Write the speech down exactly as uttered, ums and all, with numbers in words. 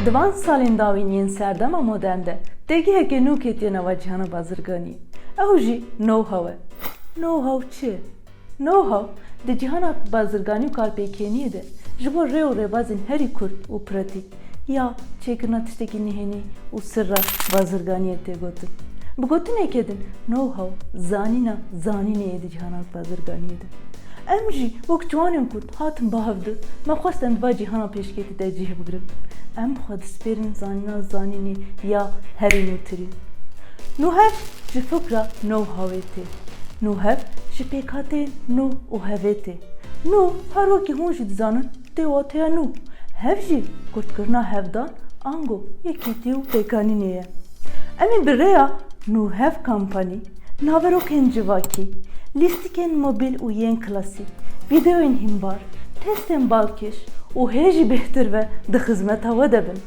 Di van salên dawîn yên serdema modern de têgiheke nû ketiye nava cîhana bazirganiyê. Ew jî know-how e. Know-how çi ye? Know-how di cîhana bazirganî û karpêkeniyê de ji bo rê û rêbazên herî kurt û pratîk ya çêkirina tiştekî nihênî û sirra bazirganiyê tê gotin. Bi gotinekê din, know-how zanîna zanînê ye di cîhana bazirganiyê de. Em jî wek ciwanên ku hatin ba hevdu, me xwest em di va cîhana pêşketî de cih bigirin. Em xwe dispêrin zanîna zanînê ya herî nûtirî. Nûhev ji fikra know-howê tê. Nûhev ji pêkhateyên nû û hevê tê. Nû, her wekî hûn jî dizanin, tê wateya nû. Hev jî kurtkirina hevdan, ango yekîtî û pêkanînê ye. Em ê bi rêya Nûhev Company, naverokên civakî, lîstikên mobîl û yên klasîk, vîdeoyên hînbar, testên balkêş û hê jî bêhtir ve di xizmeta we de bin.